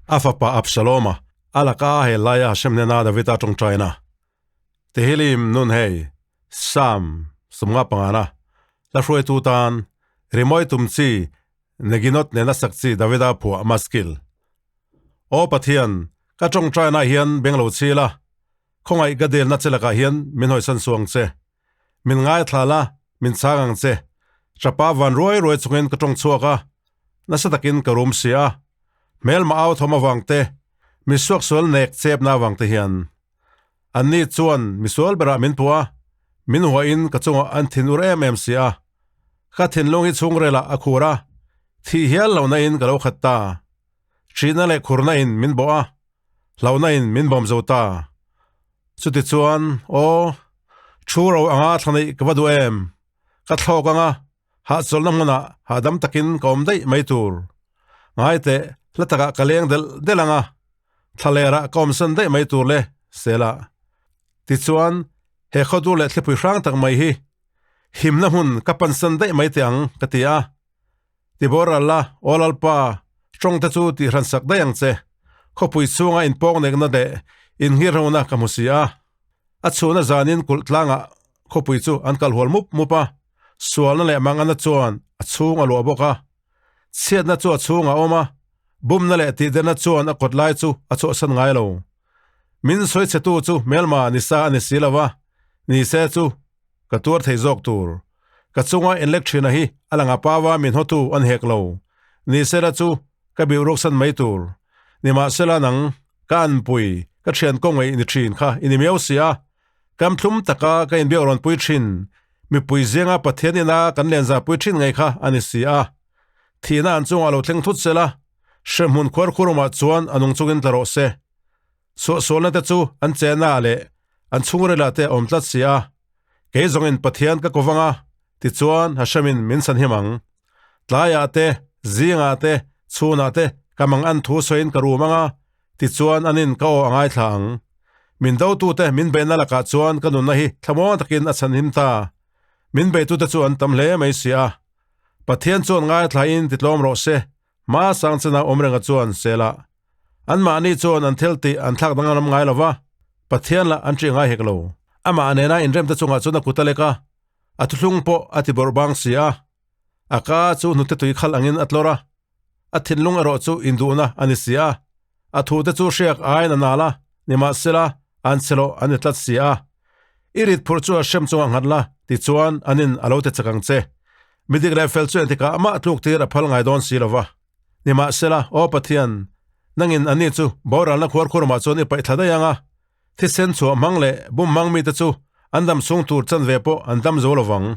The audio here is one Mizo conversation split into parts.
A fapa Absaloma a laka a hel laia Hashem hnena Davida tawngtaina Tehillim nun hei Psalm 55 hla hruaitu tan rimawi tum chi Neginot nena sak chi Davida phuah Maskil. Aw Pathian, ka tawngtaina hian beng lo chil a, khawngaih ka delna che lakah hian min hawisan suang che. Min ngaithla la, min chhang ang che. Ṭapa van ruai ruai chungin ka ṭawng chhuak a, nasa takin ka rum si a. Hmelma au thawm avang te, mi suaksual nek chepna avang te hian. Anni chuan misual berah min puh a, min huahin ka chungah an thin ur em em si a. Ka thinlung hi chhungrelah a khur a, thih hial lohna in ka lo khat ta. Ṭhihna leh khurna in min bawh a, hlauhna in min bawm zo ta. Chutichuan, aw, thu ro anga thla neih ka va duh em? Ka thlawk anga hahchawlhna hmunah hahdam takin ka awm daih mai tur. Ngai teh, hla takah ka leng delh delh anga thla lerah ka awmsan daih mai tur le, Sela. Tichuan, he khawdur leh thlipui hrang tak mai hi himna hmun ka pansan daih mai teh ang, ka ti a. Tibor a la, Aw Lalpa, tawng te chu tih hran sak daih ang che. Khawpui chhunga inpawng nekna leh inngirhona ka hmu si a. A chhuna zanin kulh tlangah khawpui chu an kal hual mup mup a, sualna leh mangana chuan a chhung a luah bawk a. Chhiatna chu a chhung a awm a, bumna leh tihderna chuan a kawt lai chu a chhuahsan ngai lo. Min sawi chhetu chu hmelma ni sa a ni si lo va, ni se chu ka tuar thei zawk tur. Ka chunga inlek thina hi a lang a pawa min hawtu an hek lo. Ni sela chu ka biu ruksan mai tur. Nimahsela nang, ka anpui, ka thian kawngaih ni thin kha i ni miau si a. Kam thlum taka ka inbiak rawn pui thin, mipui zinga Pathian ina kan lenza pui thin ngei kha a ni si a. Thihna an chungah lo thleng thut sela, hremhmun khuarkhurumah chuan a nung chungin tla rawh se. Suahsualna te chu an chena leh an chhungrila te a awm tlat si a, kei zawngin Pathian ka kawvang a, tichuan Hashemin min chhan him ang. Tlaiah te, zingah te, chhunah te ka mang an thu sawiin ka rum ang a, tichuan anin ka aw a ngaithla ang. Min dotute min beihna lakah chuan ka nunna hi thlamuang takin a chhan him ta. Min beitute chu an tam hle mai si a. Pathian chuan ngaithlain titlawm rawh se, Hma sang chena awm renga chuan sela anmahni chuan an thil tih an thlak danglam ngai lo va, Pathian lah an ṭih ngai hek lo. Amah nena inremte chungah chuan a kut a lek a, a thuthlung pawh a ti bawrh bang si a. A ka chu hnute tui khalh angin a tlawr a, a thinlung erawh chu induhna a ni si a. A thute chu hriak aiin a nal a, nimahsela an chhe loh an ni tlat si a. I rit phurh chu a hrem chungah nghat la, tichuan anin a lo ti chak ang che. Mi dik leh fel chu engtikah amah tluk tir a phal ngai dawn si lo va. Nimahsela, Aw Pathian, nangin anni chu boralna khuarkhurumah chuan i paih thla daih ang a, thisen chhuah hmang leh bum hmang mite chu an dam chhung tur chanve pawh an dam zo lo vang.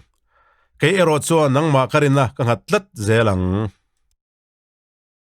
Kei erawh chuan nangmah ka rinna ka nghat tlat zel ang.